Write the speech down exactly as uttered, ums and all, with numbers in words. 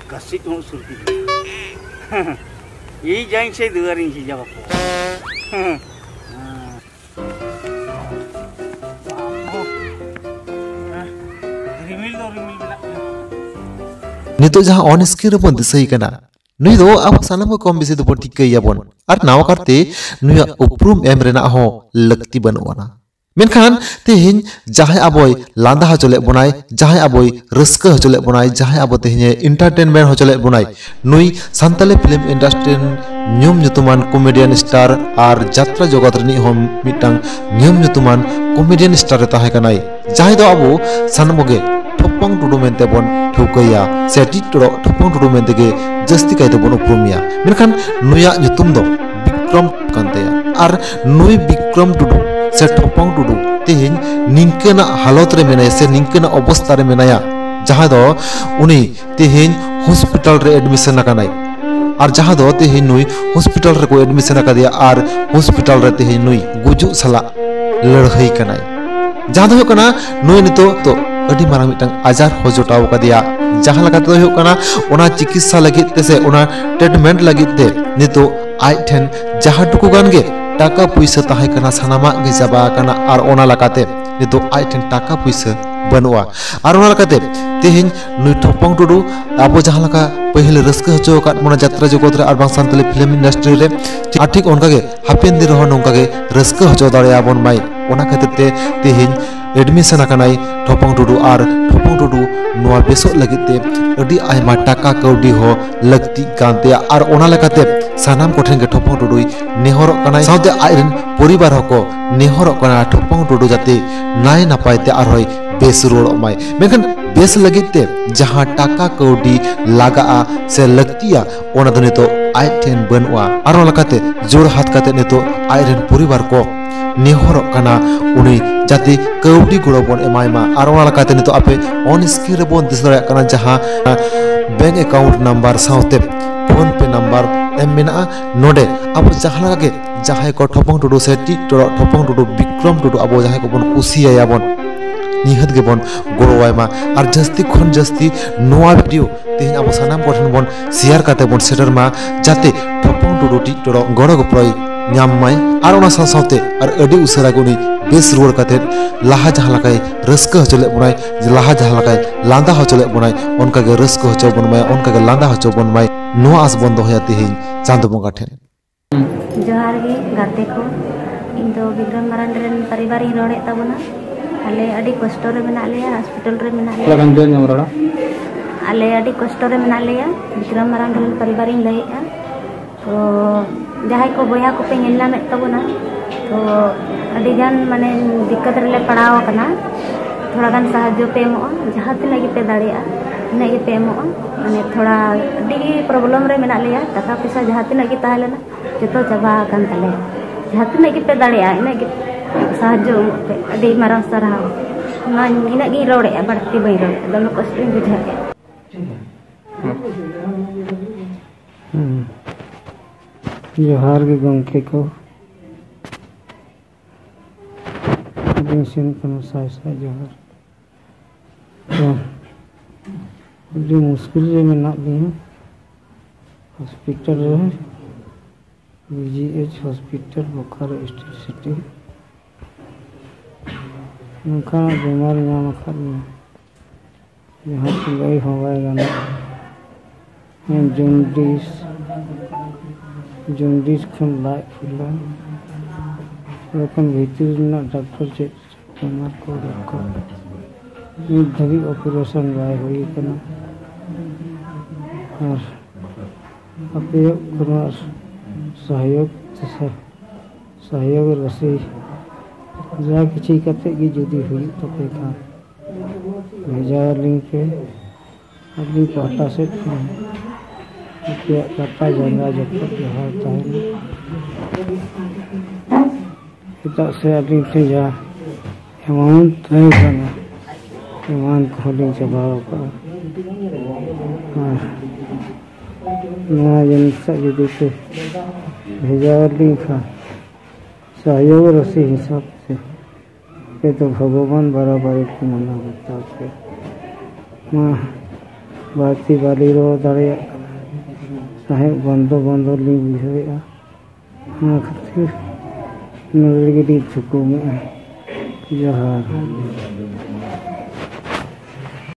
ᱠᱟᱹᱥᱤ ᱦᱚᱸ ᱥᱩᱨ ᱠᱮᱫᱮᱭᱟ᱾ ᱤᱧ ᱡᱟᱝ ᱥᱮ ᱫᱩᱣᱟᱨᱤᱧ ᱥᱤᱡᱟᱣ ᱟᱠᱚ᱾ ᱨᱤᱢᱤᱞ ᱫᱚ ᱨᱤᱢᱤᱞ ᱢᱮᱱᱟᱜ ᱜᱮᱭᱟ᱾ ᱱᱤᱛᱚᱜ ᱡᱟᱦᱟᱸ on screen ᱨᱮᱵᱚᱱ ᱫᱤᱥᱟᱹᱭ ᱠᱟᱱᱟ, ᱱᱩᱭ ᱫᱚ ᱟᱵᱚ ᱥᱟᱱᱟᱢ ᱠᱚ ᱠᱚᱢ ᱵᱮᱥᱤ ᱫᱚᱵᱚᱱ ᱴᱷᱤᱠᱟᱹᱭᱟᱵᱚᱱ, ᱟᱨ ᱱᱟᱣᱟ ᱠᱟᱨᱛᱮ ᱱᱩᱭᱟᱜ ᱩᱯᱨᱩᱢ ᱮᱢ ᱨᱮᱱᱟᱜ ᱦᱚᱸ ᱞᱟᱹᱠᱛᱤ ᱵᱟᱹᱱᱩᱜ ᱟᱱᱟ᱾ ᱢᱮᱱᱠᱷᱟᱱ ᱛᱮᱦᱮᱧ ᱡᱟᱦᱟᱸᱭ ᱟᱵᱚᱭ ᱞᱟᱸᱫᱟ ᱦᱚᱪᱚ ᱞᱮᱫ ᱵᱚᱱᱟᱭ, ᱡᱟᱦᱟᱸᱭ ᱟᱵᱚᱭ ᱨᱟᱹᱥᱠᱟᱹ ᱦᱚᱪᱚ ᱞᱮᱫ ᱵᱚᱱᱟᱭ, ᱡᱟᱦᱟᱸᱭ ᱟᱵᱚ ᱛᱮᱦᱮᱧ entertainment ᱦᱚᱪᱚ ᱞᱮᱫ ᱵᱚᱱᱟᱭ, ᱱᱩᱭ ᱥᱟᱱᱛᱟᱞᱤ film industry ᱨᱮᱱ ᱧᱩᱢ ᱧᱩᱛᱩᱢᱟᱱ comedian star ᱟᱨ ᱡᱟᱛᱨᱟ ᱡᱚᱜᱚᱛ ᱨᱤᱱᱤᱡ ᱦᱚᱸ ᱢᱤᱫᱴᱟᱝ ᱧᱩᱢ ᱧᱩᱛᱩᱢᱟᱱ comedian star ᱮ ᱛᱟᱦᱮᱸ ᱠᱟᱱᱟᱭ, ᱡᱟᱦᱟᱸᱭ ᱫᱚ ᱟᱵᱚ ᱥᱟᱱᱟᱢ ᱠᱚᱜᱮ ᱴᱷᱚᱯᱚᱝ ᱴᱩᱰᱩ ᱢᱮᱱᱛᱮ ᱵᱚᱱ ᱴᱷᱟᱹᱣᱠᱟᱹᱭᱟ, ᱥᱮ ᱴᱤᱡ ᱴᱚᱲᱚᱜ ᱴᱷᱚᱯᱚᱝ ᱴᱩᱰᱩ ᱢᱮᱱᱛᱮ ᱜᱮ ᱡᱟᱹᱥᱛᱤ ᱠᱟᱭ ᱛᱮᱵᱚᱱ ᱩᱯᱨᱩᱢᱮᱭᱟ᱾ ᱢᱮᱱᱠᱷᱟᱱ ᱱᱩᱭᱟᱜ ᱧᱩᱛᱩᱢ ᱫᱚ ᱵᱤᱠᱨᱚᱢ ᱠᱟᱱ ᱛᱟᱭᱟ᱾ ᱟᱨ ᱱᱩᱭ ᱵᱤᱠᱨᱚᱢ ᱴᱩᱰᱩ ᱥᱮ ᱴᱷᱚᱯᱚᱝ ᱴᱩᱰᱩ ᱛᱮᱦᱮᱧ ᱱᱤᱝᱠᱟᱹᱱᱟᱜ ᱦᱟᱞᱚᱛ ᱨᱮ ᱢᱮᱱᱟᱭᱟ ᱥᱮ ᱱᱤᱝᱠᱟᱹᱱᱟᱜ ᱚᱵᱚᱥᱛᱟ ᱨᱮ ᱢᱮᱱᱟᱭᱟ, ᱡᱟᱦᱟᱸ ᱫᱚ ᱩᱱᱤ ᱛᱮᱦᱮᱧ ᱦᱚᱥᱯᱤᱴᱟᱞ ᱨᱮ admission ᱟᱠᱟᱱᱟᱭ᱾ ᱟᱨ ᱡᱟᱦᱟᱸ ᱫᱚ ᱛᱮᱦᱮᱧ ᱱᱩᱭ ᱦᱚᱥᱯᱤᱴᱟᱞ ᱨᱮᱠᱚ admission ᱟᱠᱟᱫᱮᱭᱟ ᱟᱨ ᱦᱚᱥᱯᱤᱴᱟᱞ ᱨᱮ ᱛᱮᱦᱮᱧ ᱱᱩᱭ ᱜᱩᱡᱩᱜ ᱥᱟᱞᱟᱜ ᱞᱟᱹᱲᱦᱟᱹᱭ ᱠᱟᱱᱟᱭ᱾ ᱡᱟᱦᱟᱸ ᱫᱚ ᱦᱩᱭᱩᱜ ᱠᱟᱱᱟ, ᱱᱩᱭ ᱱᱤᱛᱚᱜ ᱫᱚ ᱟᱹᱰᱤ ᱢᱟᱨᱟᱝ ᱢᱤᱫᱴᱟᱝ ᱟᱡᱟᱨ ᱦᱚᱸ ᱡᱚᱴᱟᱣ ᱟᱠᱟᱫᱮᱭᱟ᱾ ᱡᱟᱦᱟᱸ ᱞᱮᱠᱟ ᱛᱮᱫᱚ ᱦᱩᱭᱩᱜ ᱠᱟᱱᱟ, ᱚᱱᱟ ᱪᱤᱠᱤᱛᱥᱟ ᱞᱟᱹᱜᱤᱫ ᱛᱮ ᱥᱮ ᱚᱱᱟ treatment ᱞᱟᱹᱜᱤᱫ ᱛᱮ ᱱᱤᱛᱚᱜ ᱟᱡ ᱴᱷᱮᱱ ᱡᱟᱦᱟᱸ ᱴᱩᱠᱩ ᱜᱟᱱ ᱜᱮ ᱴᱟᱠᱟ ᱯᱩᱭᱥᱟᱹ ᱛᱟᱦᱮᱸ ᱠᱟᱱᱟ, ᱥᱟᱱᱟᱢᱟᱜ ᱜᱮ ᱪᱟᱵᱟ ᱟᱠᱟᱱᱟ᱾ ᱟᱨ ᱚᱱᱟ ᱞᱮᱠᱟᱛᱮ ᱱᱤᱛᱚᱜ ᱟᱡ ᱴᱷᱮᱱ ᱴᱟᱠᱟ ᱯᱩᱭᱥᱟᱹ ᱵᱟᱹᱱᱩᱜᱼᱟ᱾ ᱟᱨ ᱚᱱᱟ ᱞᱮᱠᱟᱛᱮ ᱛᱮᱦᱮᱧ ᱱᱩᱭ ᱴᱷᱚᱯᱚᱝ ᱴᱩᱰᱩ ᱟᱵᱚ ᱡᱟᱦᱟᱸ ᱞᱮᱠᱟ ᱯᱟᱹᱦᱤᱞ ᱨᱟᱹᱥᱠᱟᱹ ᱦᱚᱪᱚ ᱟᱠᱟᱫ ᱵᱚᱱᱟ ᱡᱟᱛᱨᱟ ᱡᱚᱜᱚᱛ ᱨᱮ ᱟᱨ ᱵᱟᱝ ᱥᱟᱱᱛᱟᱲᱤ film industry ᱨᱮ, ᱟᱨ ᱴᱷᱤᱠ ᱚᱱᱠᱟ ᱜᱮ ᱦᱟᱯᱮᱱ ᱫᱤᱱ ᱨᱮᱦᱚᱸ ᱱᱚᱝᱠᱟ ᱜᱮ ᱨᱟᱹᱥᱠᱟᱹ ᱦᱚᱪᱚ ᱫᱟᱲᱮᱭᱟᱵᱚᱱ ᱢᱟᱭ᱾ ᱚᱱᱟ ᱠᱷᱟᱹᱛᱤᱨ ᱛᱮ ᱛᱮᱦᱮᱧ admission ᱟᱠᱟᱱᱟᱭ ᱴᱷᱚᱯᱚᱝ ᱴᱩᱰᱩ᱾ ᱟᱨ ᱴᱷᱚᱯᱚᱝ ᱴᱩᱰᱩ ᱱᱚᱣᱟ ᱵᱮᱥᱚᱜ ᱞᱟᱹᱜᱤᱫ ᱛᱮ ᱟᱹᱰᱤ ᱟᱭᱢᱟ ᱴᱟᱠᱟ ᱠᱟᱹᱣᱰᱤ ᱦᱚᱸ ᱞᱟᱹᱠᱛᱤᱜ ᱠᱟᱱ ᱛᱟᱭᱟ᱾ ᱟᱨ ᱚᱱᱟ ᱞᱮᱠᱟᱛᱮ ᱥᱟᱱᱟᱢ ᱠᱚᱴᱷᱮᱱ ᱜᱮ ᱴᱷᱚᱯᱚᱝ ᱴᱩᱰᱩᱭ ᱱᱮᱦᱚᱨᱚᱜ ᱠᱟᱱᱟᱭ, ᱥᱟᱶᱛᱮ ᱟᱡ ᱨᱮᱱ ᱯᱚᱨᱤᱵᱟᱨ ᱦᱚᱸᱠᱚ ᱱᱮᱦᱚᱨᱚᱜ ᱠᱟᱱᱟ ᱴᱷᱚᱯᱚᱝ ᱴᱩᱰᱩ ᱡᱟᱛᱮ ᱱᱟᱭ ᱱᱟᱯᱟᱭ ᱛᱮ ᱟᱨᱦᱚᱸᱭ ᱵᱮᱥ ᱨᱩᱣᱟᱹᱲᱚᱜ ᱢᱟᱭ᱾ ᱢᱮᱱᱠᱷᱟᱱ ᱵᱮᱥ ᱞᱟᱹᱜᱤᱫ ᱛᱮ ᱡᱟᱦᱟᱸ ᱴᱟᱠᱟ ᱠᱟᱹᱣᱰᱤ ᱞᱟᱜᱟᱜᱼᱟ ᱥᱮ ᱞᱟᱹᱠᱛᱤᱭᱟ, ᱚᱱᱟ ᱫᱚ ᱱᱤᱛᱚᱜ ᱟᱡ ᱴᱷᱮᱱ ᱵᱟᱹᱱᱩᱜᱼᱟ᱾ ᱟᱨ ᱚᱱᱟ ᱞᱮᱠᱟᱛᱮ ᱡᱳᱨ ᱦᱟᱛ ᱠᱟᱛᱮ ᱱᱤᱛᱚᱜ ᱟᱡ ᱨᱮᱱ ᱯᱚᱨᱤᱵᱟᱨ ᱠᱚ ᱱᱮᱦᱚᱨᱚᱜ ᱠᱟᱱᱟ ᱩᱱᱤ ᱡᱟᱛᱮ ᱠᱟᱹᱣᱰᱤ ᱜᱚᱲᱚ ᱵᱚᱱ ᱮᱢᱟᱭ ᱢᱟ᱾ ᱟᱨ ᱚᱱᱟ ᱞᱮᱠᱟᱛᱮ ᱱᱤᱛᱚᱜ ᱟᱯᱮ on screen ᱨᱮᱵᱚᱱ ᱫᱤᱥᱟᱹ ᱫᱟᱲᱮᱭᱟᱜ ᱠᱟᱱᱟ, ᱡᱟᱦᱟᱸ bank account number ᱥᱟᱶᱛᱮ PhonePe number ᱮᱢ ᱢᱮᱱᱟᱜᱼᱟ᱾ ᱱᱚᱰᱮ ᱟᱵᱚ ᱡᱟᱦᱟᱸ ᱞᱮᱠᱟ ᱜᱮ ᱡᱟᱦᱟᱸᱭ ᱠᱚ ᱴᱷᱚᱯᱚᱝ ᱴᱩᱰᱩ ᱥᱮ ᱴᱤᱡ ᱴᱚᱲᱚᱜ ᱴᱷᱚᱯᱚᱝ ᱴᱩᱰᱩ, ᱵᱤᱠᱨᱚᱢ ᱴᱩᱰᱩ, ᱟᱵᱚ ᱡᱟᱦᱟᱸᱭ ᱠᱚᱵᱚᱱ ᱠᱩᱥᱤᱭᱟᱭᱟᱵᱚᱱ, ᱱᱤᱦᱟᱹᱛ ᱜᱮᱵᱚᱱ ᱜᱚᱲᱚᱣᱟᱭ ᱢᱟ᱾ ᱟᱨ ᱡᱟᱹᱥᱛᱤ ᱠᱷᱚᱱ ᱡᱟᱹᱥᱛᱤ ᱱᱚᱣᱟ ᱵᱷᱤᱰᱤᱭᱳ ᱛᱮᱦᱮᱧ ᱟᱵᱚ ᱥᱟᱱᱟᱢ ᱠᱚᱴᱷᱮᱱ ᱵᱚᱱ ᱥᱮᱭᱟᱨ ᱠᱟᱛᱮ ᱵᱚᱱ ᱥᱮᱴᱮᱨ ᱢᱟ, ᱡᱟᱛᱮ ᱴᱷᱚᱯᱚᱝ ᱴᱩᱰᱩ ᱴᱤᱡ ᱴᱚᱲᱚᱜ ᱜᱚᱲᱚ ᱜᱚᱯᱚᱲᱚᱭ ᱧᱟᱢ ᱢᱟᱭ᱾ ᱟᱨ ᱚᱱᱟ ᱥᱟᱶ ᱥᱟᱶᱛᱮ ᱟᱨ ᱟᱹᱰᱤ ᱩᱥᱟᱹᱨᱟ ᱜᱮ ᱩᱱᱤ ᱵᱮᱥ ᱨᱩᱣᱟᱹᱲ ᱠᱟᱛᱮ ᱞᱟᱦᱟ ᱡᱟᱦᱟᱸ ᱞᱮᱠᱟᱭ ᱨᱟᱹᱥᱠᱟᱹ ᱦᱚᱪᱚ ᱞᱮᱫ ᱵᱚᱱᱟᱭ, ᱞᱟᱦᱟ ᱡᱟᱦᱟᱸ ᱞᱮᱠᱟᱭ ᱞᱟᱸᱫᱟ ᱦᱚᱪᱚ ᱞᱮᱫ ᱵᱚᱱᱟᱭ, ᱚᱱᱠᱟᱜᱮ ᱨᱟᱹᱥᱠᱟᱹ ᱦᱚᱪᱚ ᱵᱚᱱ ᱢᱟᱭ, ᱚᱱᱠᱟᱜᱮ ᱞᱟᱸᱫᱟ ᱦᱚᱪᱚ ᱵᱚᱱ ᱢᱟᱭ, ᱱᱚᱣᱟ ᱟᱥ ᱵᱚᱱ ᱫᱚᱦᱚᱭᱟ ᱛᱮᱦᱮᱧ ᱪᱟᱸᱫᱚ ᱵᱚᱸᱜᱟ ᱴᱷᱮᱱ᱾ ᱡᱚᱦᱟᱨ ᱜᱮ ᱜᱟᱛᱮ ᱠᱚ, ᱤᱧ ᱫᱚ ᱵᱤᱠᱨᱚᱢ ᱢᱟᱨᱟᱱᱰᱤ ᱨᱮᱱ ᱯᱚᱨᱤᱵᱟᱨᱤᱧ ᱨᱚᱲᱮᱫ ᱛᱟᱵᱚᱱᱟ᱾ ᱟᱞᱮ ᱟᱹᱰᱤ ᱠᱚᱥᱴᱚ ᱨᱮ ᱢᱮᱱᱟᱜ ᱞᱮᱭᱟ, ᱦᱚᱥᱯᱤᱴᱟᱞ ᱨᱮ ᱢᱮᱱᱟᱜ ᱞᱮᱭᱟ᱾ ᱛᱷᱚᱲᱟ ᱜᱟᱱ ᱡᱳᱨ ᱧᱚᱜ ᱨᱚᱲᱟ᱾ ᱟᱞᱮ ᱟᱹᱰᱤ ᱠᱚᱥᱴᱚ ᱨᱮ ᱢᱮᱱᱟᱜ ᱞᱮᱭᱟ, ᱵᱤᱠᱨᱚᱢ ᱢᱟᱨᱟᱱᱰᱤ ᱨᱮᱱ ᱯᱚᱨᱤᱵᱟᱨᱤᱧ ᱞᱟᱹᱭᱮᱫᱼᱟ᱾ ᱛᱚ ᱡᱟᱦᱟᱸᱭ ᱠᱚ ᱵᱚᱭᱦᱟ ᱠᱚᱯᱮ ᱧᱮᱞ ᱧᱟᱢᱮᱫ ᱛᱟᱵᱚᱱᱟ, ᱛᱚ ᱟᱹᱰᱤ ᱜᱟᱱ ᱢᱟᱱᱮ ᱫᱤᱠᱠᱟᱛ ᱨᱮᱞᱮ ᱯᱟᱲᱟᱣ ᱟᱠᱟᱱᱟ᱾ ᱛᱷᱚᱲᱟ ᱜᱟᱱ ᱥᱟᱦᱟᱡᱽᱡᱚ ᱯᱮ ᱮᱢᱚᱜᱼᱟ, ᱡᱟᱦᱟᱸ ᱛᱤᱱᱟᱹᱜ ᱜᱮᱯᱮ ᱫᱟᱲᱮᱭᱟᱜᱼᱟ ᱤᱱᱟᱹᱜ ᱜᱮᱯᱮ ᱮᱢᱚᱜᱼᱟ᱾ ᱢᱟᱱᱮ ᱛᱷᱚᱲᱟ ᱟᱹᱰᱤ ᱜᱮ ᱯᱨᱚᱵᱞᱮᱢ ᱨᱮ ᱢᱮᱱᱟᱜ ᱞᱮᱭᱟ, ᱴᱟᱠᱟ ᱯᱚᱭᱥᱟ ᱡᱟᱦᱟᱸ ᱛᱤᱱᱟᱹᱜ ᱜᱮ ᱛᱟᱦᱮᱸ ᱞᱮᱱᱟ ᱡᱚᱛᱚ ᱪᱟᱵᱟ ᱟᱠᱟᱱ ᱛᱟᱞᱮᱭᱟ᱾ ᱡᱟᱦᱟᱸ ᱛᱤᱱᱟᱹᱜ ᱜᱮᱯᱮ ᱫᱟᱲᱮᱭᱟᱜᱼᱟ ᱤᱱᱟᱹᱜ ᱜᱮ ᱥᱟᱦᱟᱡᱽᱡᱚ ᱮᱢᱚᱜ ᱯᱮ, ᱟᱹᱰᱤ ᱢᱟᱨᱟᱝ ᱥᱟᱨᱦᱟᱣ᱾ ᱱᱚᱣᱟ ᱤᱱᱟᱹᱜ ᱜᱤᱧ ᱨᱚᱲᱮᱫᱼᱟ, ᱵᱟᱹᱲᱛᱤ ᱵᱟᱹᱧ ᱨᱚᱲᱮᱫᱼᱟ, ᱫᱚᱢᱮ ᱠᱚᱥᱴᱚᱧ ᱵᱩᱡᱷᱟᱹᱣᱮᱫᱼᱟ᱾ ᱦᱩᱸ᱾ ᱡᱚᱦᱟᱨ ᱜᱮ ᱜᱚᱢᱠᱮ ᱠᱚ, ᱟᱹᱵᱤᱱ ᱥᱮᱱ ᱠᱷᱚᱱ ᱥᱟᱭ ᱥᱟᱭ ᱡᱚᱦᱟᱨ᱾ ᱛᱚ, ᱟᱹᱰᱤ ᱢᱩᱥᱠᱤᱞ ᱨᱮ ᱢᱮᱱᱟᱜ ᱞᱤᱧᱟ, ᱦᱚᱥᱯᱤᱴᱟᱞ ᱨᱮ, B G H hospital, Bokaro steel city. ᱱᱚᱝᱠᱟᱱᱟᱜ ᱵᱤᱢᱟᱨ ᱧᱟᱢ ᱟᱠᱟᱫ ᱞᱤᱧᱟ, ᱡᱟᱦᱟᱸ ᱠᱚ ᱞᱟᱹᱭ ᱦᱚᱸ ᱵᱟᱭ ᱜᱟᱱᱚᱜᱼᱟ᱾ ᱡᱚᱱᱰᱤᱥ, ᱡᱚᱱᱰᱤᱥ ᱠᱷᱚᱱ ᱞᱟᱡ ᱯᱷᱩᱞᱟᱹ, ᱮᱠᱷᱚᱱ ᱵᱷᱤᱛᱤᱨ ᱨᱮᱱᱟᱜ ᱰᱟᱠᱛᱚᱨ ᱪᱮᱫ ᱵᱤᱢᱟᱨ ᱠᱚ ᱫᱚᱨᱠᱟᱨ᱾ ᱱᱤᱛ ᱫᱷᱟᱹᱵᱤᱡ ᱚᱯᱟᱨᱮᱥᱚᱱ ᱵᱟᱭ ᱦᱩᱭ ᱟᱠᱟᱱᱟ᱾ ᱟᱨ ᱟᱯᱮᱭᱟᱜ ᱠᱳᱱᱳ ᱥᱚᱦᱭᱳᱜᱽ, ᱥᱚᱦᱭᱳᱜᱽ ᱨᱟᱥᱤ ᱡᱟ ᱠᱤᱪᱷᱩ ᱠᱟᱛᱮ ᱜᱮ ᱡᱩᱫᱤ ᱦᱩᱭᱩᱜ ᱛᱟᱯᱮ ᱠᱷᱟᱱ, ᱵᱷᱮᱡᱟ ᱟᱹᱞᱤᱧ ᱯᱮ᱾ ᱟᱹᱞᱤᱧ ᱯᱟᱦᱴᱟ ᱥᱮᱫ ᱠᱷᱚᱱ ᱟᱯᱮᱭᱟᱜ ᱠᱟᱴᱟ ᱡᱟᱸᱜᱟ ᱡᱚᱯᱚᱜ ᱡᱚᱦᱟᱨ ᱛᱟᱦᱮᱱᱟ᱾ ᱪᱮᱫᱟᱜ ᱥᱮ ᱟᱹᱞᱤᱧ ᱴᱷᱮᱱ ᱡᱟᱦᱟᱸ ᱮᱢᱟᱣᱩᱱᱴ ᱛᱟᱦᱮᱸ ᱠᱟᱱᱟ, ᱮᱢᱟᱣᱩᱱᱴ ᱠᱚᱦᱚᱸ ᱞᱤᱧ ᱪᱟᱵᱟ ᱟᱠᱟᱫᱼᱟ᱾ ᱟᱨ ᱱᱚᱣᱟ ᱡᱤᱱᱤᱥ ᱴᱟᱜ ᱡᱩᱫᱤ ᱯᱮ ᱵᱷᱮᱡᱟ ᱟᱹᱞᱤᱧ ᱠᱷᱟᱱ, ᱥᱚᱦᱭᱳᱜᱽ ᱨᱟᱥᱤ ᱦᱤᱥᱟᱹᱵ ᱛᱮ ᱟᱯᱮ ᱫᱚ ᱵᱷᱚᱜᱚᱵᱟᱱ ᱵᱟᱨᱟᱵᱟᱨᱤ ᱠᱚ ᱢᱟᱱᱟᱣ ᱵᱟᱛᱟᱣ ᱯᱮ᱾ ᱢᱟ, ᱵᱟᱹᱲᱛᱤ ᱵᱟᱹᱞᱤᱧ ᱨᱚᱲ ᱫᱟᱲᱮᱭᱟᱜ ᱠᱟᱱᱟ᱾ ᱥᱟᱦᱮᱵ ᱵᱚᱱᱫᱚ ᱵᱚᱱᱫᱚ ᱞᱤᱧ ᱵᱩᱡᱷᱟᱹᱣᱮᱫᱼᱟ᱾ ᱚᱱᱟ ᱠᱷᱟᱹᱛᱤᱨ ᱱᱚᱰᱮ ᱜᱮᱞᱤᱧ ᱛᱷᱩᱠᱩᱢᱮᱫᱼᱟ᱾ ᱡᱚᱦᱟᱨ᱾